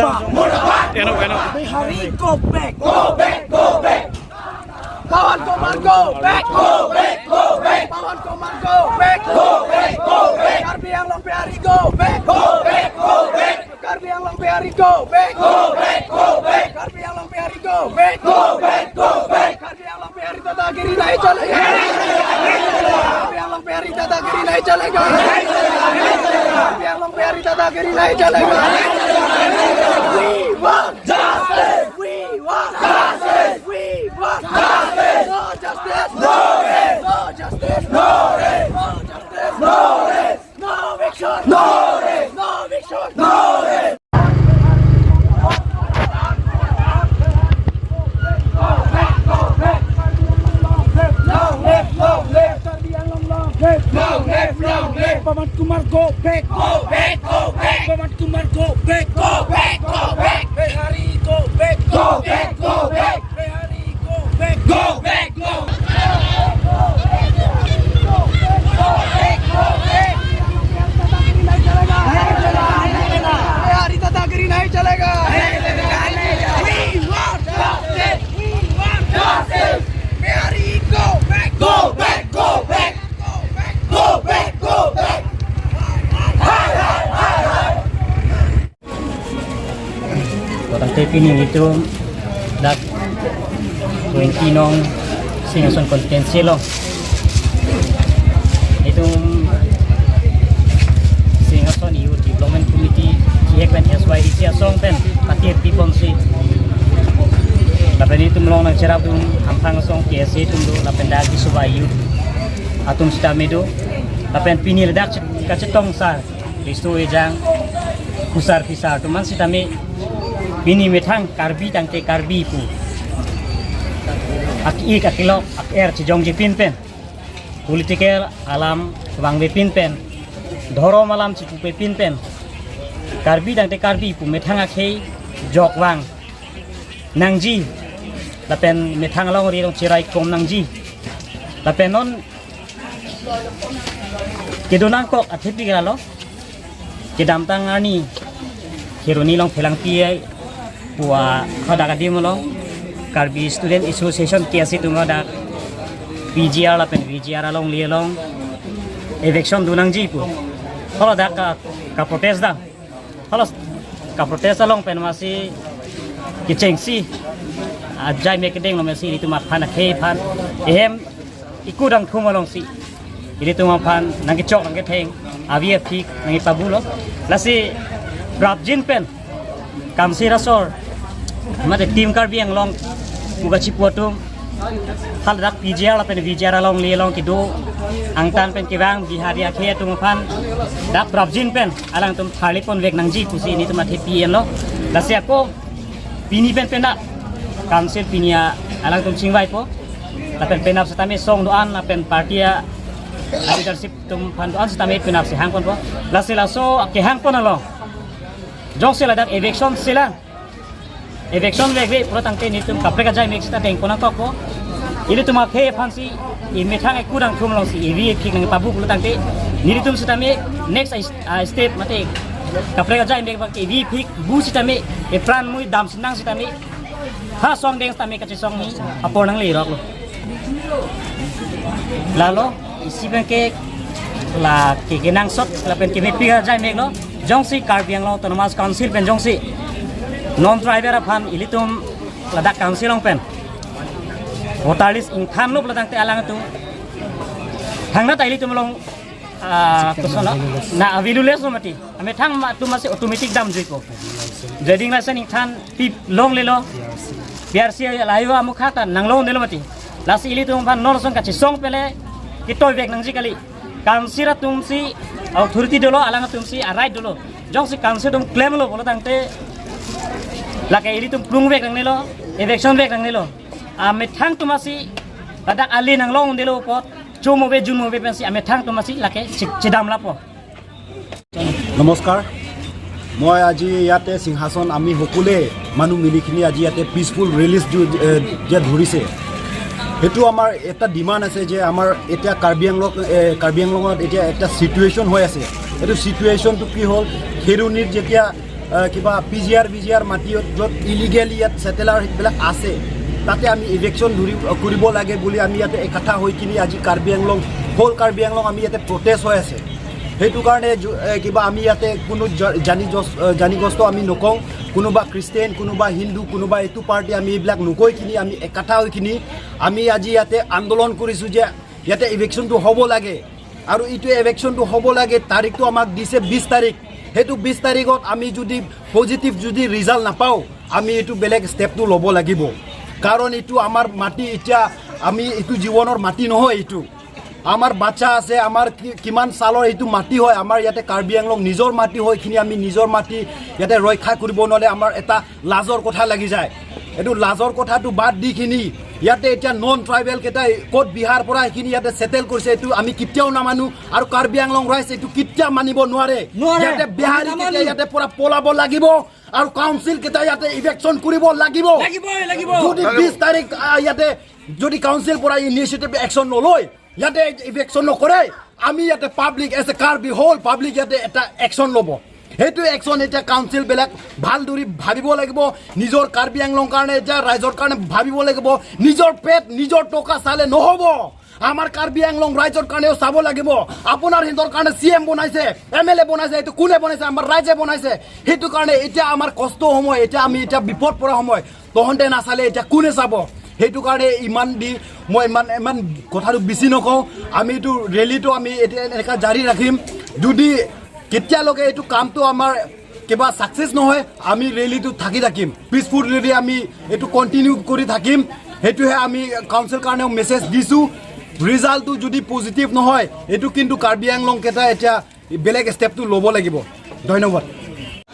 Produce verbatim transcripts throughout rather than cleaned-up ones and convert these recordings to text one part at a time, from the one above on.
Eno, eno. Bihari, go back. Go back, go back. Pawan Kumar, go back. Go back, go back. Pawan Kumar, go back. Go back, go back. Karbi Anglong Bihari, go back. Go back, go back. Karbi Anglong Bihari, go back. Go back, go back. Karbi Anglong Bihari, go back. Go back, go back. Karbi Anglong Bihari दादागिरी नहीं चलेगा। Karbi Anglong Bihari दादागिरी नहीं चलेगा। Karbi Anglong Bihari दादागिरी नहीं चलेगा। We want justice. We want justice. We want justice. No justice. No rest. No justice. No rest. No justice. No rest. No eviction! No rest! No eviction! No rest! Long live, long live! Long live, long live! Pawan Kumar, go back! Go back, go back! Pawan Kumar, go back! Go back, go back! Bihari, go back! Go back, go back! Bihari, go back! Go back! Go! Bihari दादागिरी नहीं चलेगा। We want justice! We want justice! Bihari, go back! Go back! Go back! Go back! Go back! Go back! Tangte pini itum dak twenty nong Singhason constituency along itum Singhason Youth Development Committee, C H pen S Y D C asong pen patir pi ponsi. Lapen itum along nangcherap atum Hamphang asong K S A atum do, lapen dak Disuba Youth atum sitame do, lapen pini ladak kachetong sar riso ejang, kusar pisar atum an sitame pini methang Karbi tangte Karbi pu ak-ik akilok ak-er chejongje pin pen, political alam vangve pin pen, dhorom alam chipupe pin pen, Karbi tangte Karbi pu methang akhei jokvang nangji, lapen methang alongri along cherai kom nangji, lapen non kedo nangkok athepi ke lalo, kedamtang arni Kheroni along phelangpi ai pu ahadak adim along Karbi Student Association K S A atum hadak P G R lapen V G R along li along eviction do nangji pu. Haladak ka, ka protest dam. Haladak ka protest along pen masi kechengsi ajai mek kedeng lo masi ilitum aphan akhei aphan ehem iku dangthum alongsi ilitum aphan nangkechok nangketheng avi aphik nangkepabu lo. Lasi prapjin pen Council asor mate Team Karbi Anglong pu kachipu atum haladak P G R lapen V G R along li along kedo angtan pen kevang Bihari akhei atum aphan dak prapjin pen alangtum tharli ponvek nangji pusi ilitum athepi enlo. Lasi ako pini pen penap Council pini a alangtum chingvaipo. Lapen penap sitame song do-an lapen party a leadership atum aphan do-an sitame penap si hang ponpo. Lasi laso kehang pon along jongsi ladak eviction selang, eviction vekve pulo tangte nelitum kaprek ajai mek sita deng pon nangkokpo. Ilitum akhei aphansi emethang iku dangthum alongsi avi aphik nangpabu pulo tangte nelitum sitame next a, a step mate kaprek ajai mek bang avi aphik bu sitame epran mui dam sinang sitame ha song deng sitame kachesong ni apor nanglerok lo. Lalo isi pen ke la ke kenangsot lapen kemepik ajai mek lo. Jongsi Karbi Anglong Autonomous Council pen jongsi non tribal aphan ilitum ladak council along pen voter list ingthan lo pulo tangte alangtum thangnat ilitum along, ah, koson lo, na avilules lo mati. Amethang atum masi automatic damjuipo. Driving license ingthan pi longlelo. P R C lahai va amukha ta nanglonglelo mati. Lasi ilitum aphan non ason kachesong pele ketoivek nangji kali. Council atumsi authority dolo, alangtumsi a right dolo. Jongsi council atum klemlo pulo tangte lake ilitum plungvek nangnelo, eviction vek nangnelo. Amethang atum masi ladak ali nanglongdelo apot chomove junmove pensi amethang atum masi lake che-, chedam lapo. নমস্কাৰ। মই আজি ইয়াতে সিংহাসন আমি সকলোৱে মানুহ মিলিখিনি আজি ইয়াতে পিচফুল ৰেলীজ দিয়া ধৰিছে। সেইটো আমাৰ এটা ডিমাণ্ড আছে যে আমাৰ এতিয়া কাৰ্বি আংলং, এ, কাৰ্বি আংলঙত এতিয়া এটা চিটুৱেশ্যন হৈ আছে। এইটো চিটুৱেশ্যনটো কি হ'ল, খেৰণিত যেতিয়া আহ, কিবা পি জি আৰ, ভি জি আৰ মাটি য'ত ইলিগেলি ইয়াত ছেটেলাৰ সেইবিলাক আছে, তাতে আমি ইভিকশ্যন ধৰি, আহ, কৰিব লাগে বুলি আমি ইয়াতে একাঠা হৈ কিনি আজি কাৰ্বি আংলং, হ'ল কাৰ্বি আংলং আমি ইয়াতে প্ৰটেষ্ট হৈ আছে। সেইটো কাৰণে জ-, এ, কিবা আমি ইয়াতে কোনো জ-, জানি জস-, এ, জানিগ্ৰস্ত আমি নকওঁ, কোনোবা খ্ৰীষ্টিয়ান, কোনোবা হিন্দু, কোনোবা এইটো পাৰ্টি, আমি এইবিলাক নকৈ কিনি আমি একাঠা হৈ কিনি আমি আজি ইয়াতে আন্দোলন কৰিছোঁ যে ইয়াতে ইভিকশ্যনটো হ'ব লাগে। আৰু এইটো ইভিকশ্যনটো হ'ব লাগে, তাৰিখটো আমাক দিছে বিশ তাৰিখ। সেইটো বিশ তাৰিখত আমি যদি পজিটিভ যদি ৰিজাল্ট নাপাওঁ, আমি এইটো বেলেগ ষ্টেপটো ল'ব লাগিব। কাৰণ এইটো আমাৰ মাটি, এতিয়া আমি এইটো জীৱনৰ মাটি নহয় এইটো। আমাৰ বাচ্চা আছে, আমাৰ কি-, কিমান চালৰ এইটো মাটি হয়, আমাৰ ইয়াতে কাৰ্বি আংলং নিজৰ মাটি হয়, এইখিনি আমি নিজৰ মাটি ইয়াতে ৰক্ষা কৰিব নোৱাৰে, আমাৰ এটা লাজৰ কথা লাগি যায়। এইটো লাজৰ কথাটো বাদ দি কিনি ইয়াতে এতিয়া নন ট্ৰাইবেল কেইটাই ক'ত বিহাৰ পৰা এইখিনি ইয়াতে ছেটেল কৰিছে, এইটো আমি কেতিয়াও নামানো। আৰু কাৰ্বি আংলং ৰাইজ এইটো কেতিয়াও মানিব নোৱাৰে। নোৱাৰে। ইয়াতে বিহাৰী আমি কেইটা নামানো। ইয়াতে পৰা পলাব লাগিব আৰু কাউন্সিল কেইটা ইয়াতে ইভিকশ্যন কৰিব লাগিব। লাগিবই, লাগিব। যদি বিশ তাৰিখ, আহ, ইয়াতে যদি কাউন্সিল পৰা ইনিচিয়েটিভ একশ্যন নলয়, ইয়াতে ইভিকশ্যন নকৰে, আমি ইয়াতে পাব্লিক, এজ এ কাৰ্বি হ'ল পাব্লিক ইয়াতে এটা একশ্যন ল'ব। সেইটো একশ্যন এতিয়া কাউন্সিল বিলাক ভালদৰে ভাবিব লাগিব। নিজৰ কাৰ্বি আংলং কাৰণে, এতিয়া ৰাইজৰ কাৰণে ভাবিব লাগিব। নিজৰ পেট, নিজৰ টকা চালে নহ'ব। আমাৰ কাৰ্বি আংলং ৰাইজৰ কাৰণেও চাব লাগিব। আপোনাৰ সিহঁতৰ কাৰণে চি এম বনাইছে, এম এল এ বনাইছে, এইটো কোনে বনাইছে? আমাৰ ৰাইজে বনাইছে। সেইটো কাৰণে এতিয়া আমাৰ কষ্ট সময়, এতিয়া আমি এতিয়া বিপদ পৰা সময়। তহন্তে নাচালে এতিয়া কোনে চাব? সেইটো কাৰণে ইমান দি মই ইমান, ইমান কথাটো বেছি নকওঁ। আমি এইটো ৰেলীটো আমি এতিয়া এনেকা জাৰি ৰাখিম। যদি কেতিয়ালৈকে এইটো কামটো আমাৰ কিবা ছাকচেছ নহয়, আমি ৰেলীটো থাকি থাকিম, পিচফুল ৰেলী আমি এইটো কণ্টিনিউ কৰি থাকিম। সেইটোহে আমি কাউন্সিল কাৰণেও মেছেজ দিছোঁ। ৰিজাল্টটো যদি পজিটিভ নহয়, এইটো কিন্তু কাৰ্বি আংলং কেইটা এতিয়া বেলেগ ষ্টেপটো ল'ব লাগিব। ধন্যবাদ।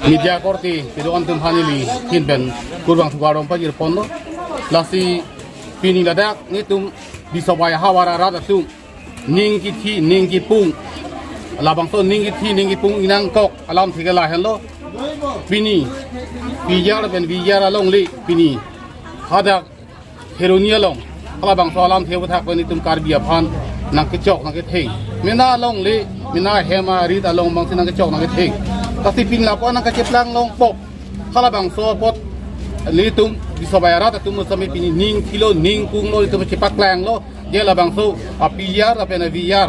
Media korte kedo-an atum aphan neli ahin pen kurvangthu kardom pajir ponlo. Lasi pini ladak nelitum Disobai ahavar arat atum ning kithi ning kipung, labangso ning kithi ning kipung inangkok alamthe ke lahenlo. Pini P G R pen V G R alongle pini hadak Kheroni along halabangso alamthe aputhak pen itum Karbi aphan nangkechok nangketheng. Mena alongle, mena hem arit along abangsi nangkechok nangketheng. Lasi pini lapu-an nangkacheplang longpo. Halabangso apot nelitum Disobai arat atum sami pini ning kilo ning kunglo, itum chepaklanglo. Je labangso a P G R lapen a V G R,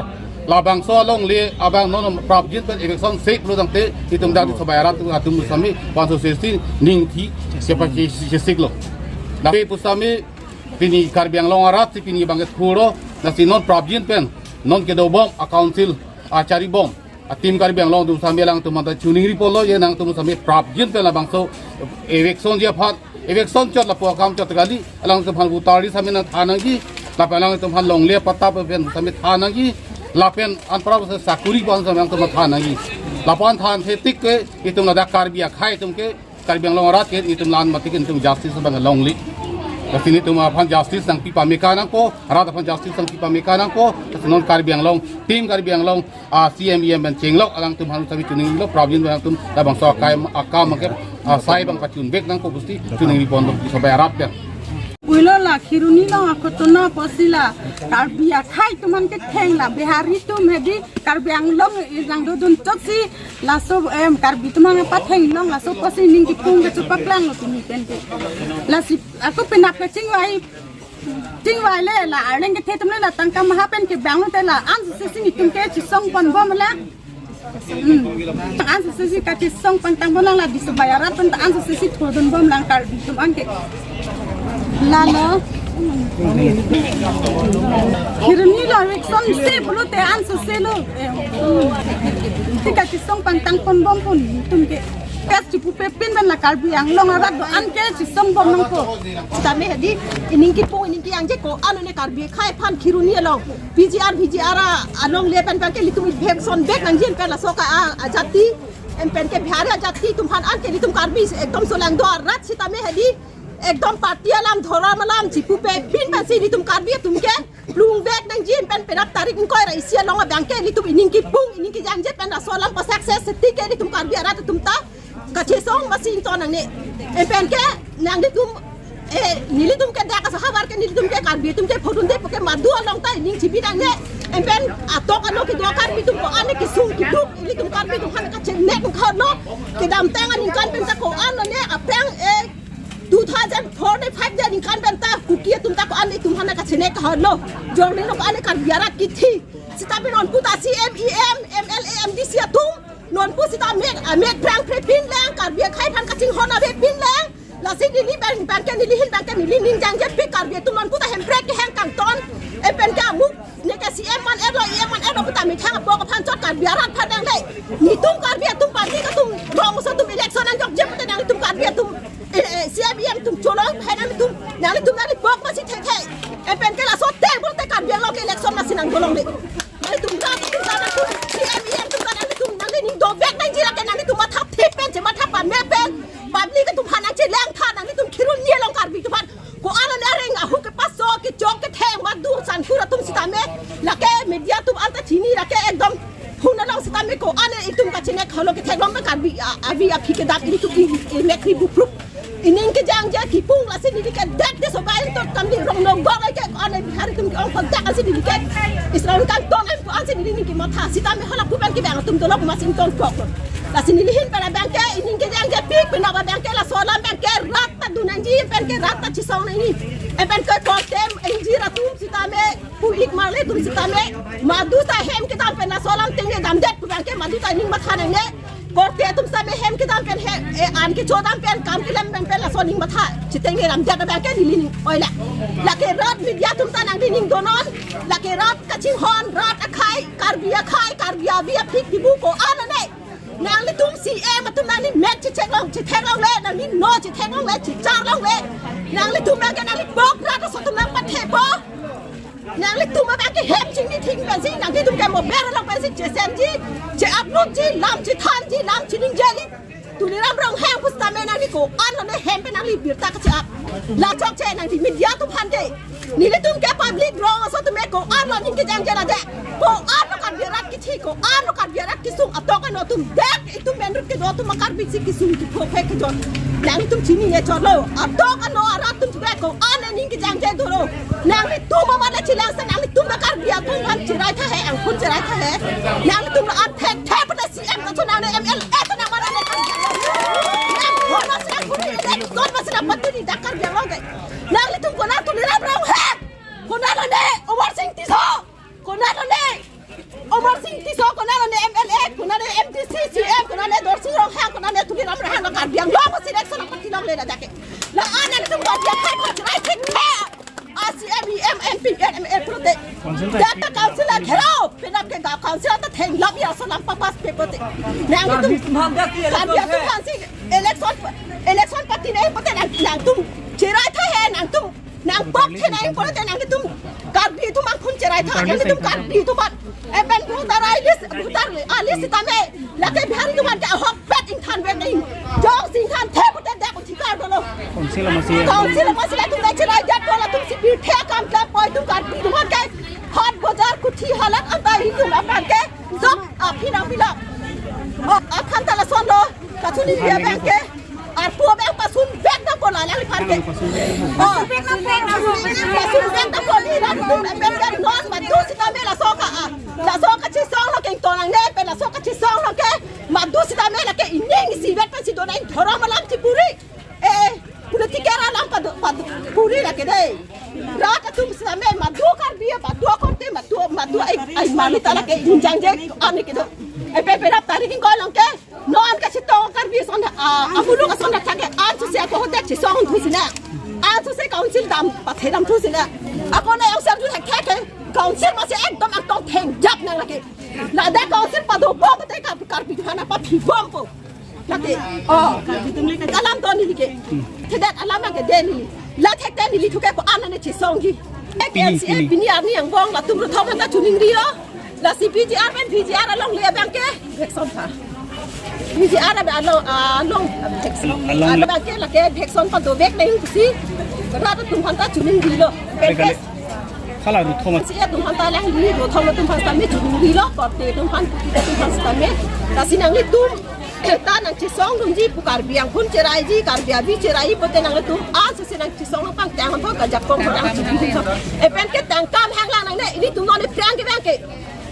labangso alongle abang non prapjin pen eviction sek lo tangte itum dak Disobai arat atum sami panso sesi ning thi chepa che-, chesiklo. Lapen pusami pini Karbi Anglong arat si pini bangke thuro, lasi non prapjin pen non kedobom a council a charibom a team Karbi Anglong atum sami alangtum anta choningri ponlo, je nangtum sami prapjin pen labangso eviction ji aphan, eviction chot lapu akam chot kali, alangtum aphan voter list sami nangthan nangji, lapen alangtum aphan longle patta pen sami than nangji, lapen anpra sakuri pen sami alangtum than nangji. Lapu-an thanthe tik ke itum ladak Karbi akhei atum ke, Karbi Anglong arat ke itum la-an mati ke itum justice abang longle. Lasi nelitum aphan justice nangpi pame ka nangpo, arat aphan justice nangpi pame ka nangpo. Lasi non Karbi Anglong, team Karbi Anglong a C M E M pen chenglok alangtum aphan sami choninglo, prapjin alangtum labangso akai akam ke asai abang pachunvek nangpo pusi choningri ponlo Disobai arat pen. Pulo la Kheroni along akotona apotsi la Karbi akhei atum an ketheng, la Bihari atum hedi Karbi Anglong nangdodun chotsi laso, em, Karbi atum an patheng long laso apotsi ning kipung kechepaklanglo pini pen ke. Lasi ako penap kachingvai, chingvai le la arleng kethe atum le la tangka maha pen kevanglo te la ansose si nelitum ke chesong ponbom la. Hmm. Ansose si kachesong pangtang bom lang la Disobai arat pen ansose si thurdun bom lang Karbi atum an ke. Lalo. Kheroni along eviction se pulote ansose lo. Eh, hmm. Ti kachesong pangtang ponbom pu nelitum ke. Kas chipupepin pen la Karbi Anglong arat do-an ke chesong bom nangpo. Sitame hedi ining kipung ining kiyang je ko-an ne Karbi akhei aphan Kheroni along P G R, V G R alongle pen pen ke nelitum eviction back nangji, pen laso ka a, ajati, em, pen ke Bihari ajati atum aphan an ke nelitum Karbi ekdom solangdo arat sitame hedi ekdom party alam dhorom alam chipupepin pensi nelitum Karbi atum ke plungvek nangji, pen penap tarik ingkoi ra isi along abang ke nelitum ining kipung ining kiyang je pen laso alam pa-success seti ke nelitum Karbi arat atum ta kachesong masi ington nangne. Em, pen ke nanglitum, eh, nelitum ke dak ahavar ke nelitum ke Karbi atum ke phodunde pu ke madu along ta ining chibi nangne. Empen atok ano kedo Karbi atum ko-an kesung kiduk, ilitum Karbi atum aphan kachenek halo. Kedamtang aningkan penta ko-an lone aphrang, eh, two thousand four de five de aningkan penta Kuki atum ta ko-an itum aphan kachenek halo. Jorni lo ko-an Karbi arat kithi. Seta pen non puta C M, E M, M L A, M D C atum non pu seta mek, ah, mek prang pre pinlang, Karbi akhei aphan kachinghon ave pinlang. Lasi neli abang, abang ke neli ahin abang ke neli ning jangjepik, Karbi atum non puta Hemprek kehang kangton. Empen ke amuk neke C M man erlo, E M man erlo puta methang apok aphan chot Karbi arat aphan nangle. Netum Karbi atum party atum rong aso atum election anjok je pute nanglitum Karbi atum, eh, eh, C M E M atum cholong aphan nanglitum, nanglitum nangli pok masi thek thek. Empen ke laso table te Karbi Anglong ke election masi nangdolongle. Nanglitum rat atum ta nangtum, C M E M atum ta nangtum, nangli ning dovek nangji lake nangtum matha thip pen, che matha pame pen. Public atum aphan nangchelang tha, nanglitum khirun nyelong Karbi atum aphan. Ko-an lone areng ahu kepaso, kechok ketheng, madu sankur atum sitame. Lake media atum anta chini, lake ekdom huna long sitame ko-an itum kachenek halo, ketheklong ta Karbi, a, avi aphi kedap ilitum i, i, mekri buprup. Ining kejangje kipung lasi neli ke dak de sobai to kamli rong no gok ke ko-an Bihari atum ke-ong kontak lasi neli ke Israel kangton em ko-an si neli ning kematha sitame hala kuban ke bang atum tolok masi ingtonkok. Lasi neli ahin pen abang ke ining kejangje pik pen abang ke laso alam abang ke rat ta dun nangji, pen ke rat ta chesong nangji. Empen ke kotem ingjir atum sitame, pu-ik marli atum sitame, madu ta hem kedam pen laso alam tengne damdet pu abang ke madu ta ning matha nangne. Korte atum sitame hem kedam pen he, eh, an kecho dam pen, kam kelem pen pen laso ning matha. Chitengne damdet abang ke neli ning oila. Lake rat media atum ta nangli ning donon. Lake rat kachinghon, rat akhei, Karbi akhei, Karbi avi aphi kibu ko-an lone. Nanglitum C M atum nangli mek checheklong, chetheklongle, nangli no chetheklongle, checharlongle. Nanglitum abang ke nangli pok rat aso atum nangpathepo. Nanglitum abang ke hem chingni thing pensi, nanglitum ke mobile along pensi chesenji, che-uploadji, lam chethanji, lam chiningjeli. Tuliram Ronghang pusitame nangli ko-an lone hem pen nangli birta kache-up. Lachok che nangli media atum aphan ke. Nelitum ke public rong aso atum ke ko-an lo ning kejangje la de. Ko-an lo Karbi arat kithi, ko-an lo Karbi arat kisung atok ano atum dek itum menrut kedo atum ma Karbi si kisung kipho phe kejor. Nanglitum chinine chotlo. Atok ano arat atum ke ko-an ning kejangje dolo. Nanglitum mama le chilang sa nanglitum ma Karbi atum aphan cherai tha he, angkun cherai tha he. Nanglitum lo an thek thek pute C M ta chonang ne, M L A ta nang mana ne kan. Nang kono si nang kuri ne, kono si nang pati ni dakar biang long ke. Nanglitum konat Tuliram Ronghang. Konat lone Omar Singh Tisso. Konat lone Omar Singh Tisso, konat lone M L A, konat lone M D C, C M, konat lone Dorsing Ronghang, konat lone Tuliram Ronghang lo Karbi Anglong si election pati longle la jake. La an nangtum Karbi akhei aphan cherai thek thek. A C M, E M, M P, M L A pulote. Council ta data council a gherao. Penap ke ga council ta theng lap ya so lam papas pe pote. Nanglitum Karbi atum aphan si election, election pati nang pote nang, nangtum cherai tha he nangtum. Nang pok the nang pote nanglitum Karbi atum angkun cherai tha, nanglitum Karbi atum aphan. Empen voter I D, voter I D sitame. Lake Bihari atum aphan ke ahok pet ingthan vek nang. Jongsi ingthan the pote dak Council amatsi. Council amatsi latum nang cherai jat ko latum si pirthe akam klam poi atum Karbi atum aphan ke. Hat bojar kuthi halat anta atum aphan ke. Sok aphi nang bilang. Oh, aphan ta lason lo. Kachini dia abang ke. Arpu abang pasun vek dampo la lang aphan ke. Oh. Pasun vek dampo ni latum empen ke non madu sitame laso ka, ah. Laso kachesong lo kengtonang ne pen laso kachesong lo ke. Madu sitame lake ining isivet pensi do nang dhorom alam chipuri. Eh, political alam pado, pado, puri lake dei. Rat atum sitame madu Karbi, madu akorte, madu, madu ai, ai madu ta lake injangje ani kedo. Empen pen rap tarik ingkoi long ke. Non kachetong Karbi ason, ah, amuluk ason athak ke an suse ako hote chesong thu sina. An suse council dam, pathe dam thu sina. Ako na yang serju thek thek ke. Council amatsi ekdom angtong theng jap nang lake. Ladak council pado bom te Kar-, Karbi atum aphan papi bom po. Lake, oh, alam do neli ke. Thedet alam ke de neli. La thekte neli thu ke ko-an ne chesongji. Pini, L C A pini. Pini arni angbong latum ruthom aphanta chuning rio. Lasi P G R pen P G R alongle abang ke. Vekson tha. P G R abang along, along vekson. Along. Abang ke lake vekson pado vek nang pusi. Rat atum aphanta chuning rilo. Pen ke. Hala ruthom. Si atum aphanta lang di ruthom atum aphan sitame chuning rilo, korte atum aphan, atum aphan sitame. Lasi nanglitum ta nang chesong dunji pu Karbi angkun cheraiji, Karbi avi cherai pote nanglitum an suse nang chesong nang pangtang aphan ka Jakong aphan nang chesong. Empen ke tangka hang lang nangne Ilitum non aphrang ke abang ke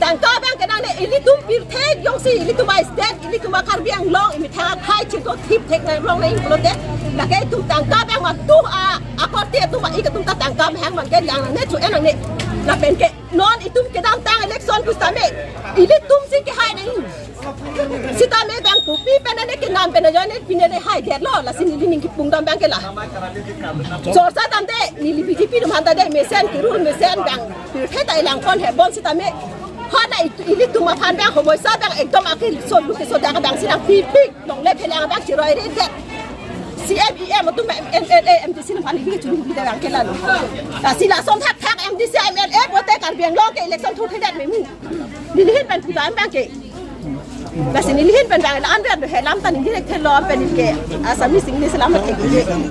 tangka abang ke nangne ilitum pirthe jongsi ilitum a-state, ilitum a-Karbi Anglong emethang akhai chingthip thek nanglongle pulote, lake itum tangka abang madu a, akorte atum a-ik atum ta tangka mahang man ke lang nangne chu-en nangne. Lapen ke non itum kedamtang election pusitame ilitum si kehai nang. Sitame abang kopi pen nangne kenam pen ajoine pine le haidetlo, lasi neli ning kipung dam abang ke la. Sorsa damde, neli B J P atum aphan ta de mesen, kerul mesen abang pirthe ta elang kon he bon sitame. Hana it-, ilitum aphan abang homoisa abang ekdom ake so lu ke so dak abang si nangpipik, longle phelang abang chiroi redet. C M, E M atum M L A, M D C atum aphan ili chun bida abang ke la lo. Lasi lason thakthak M D C, M L A pulote Karbi Anglong ke election thurthedet memu. Neli ahin pen pudam abang ke. Lasi neli ahin pen abang la-an ber do helam ta neli direct thelo pen ke Assamese English lam ke.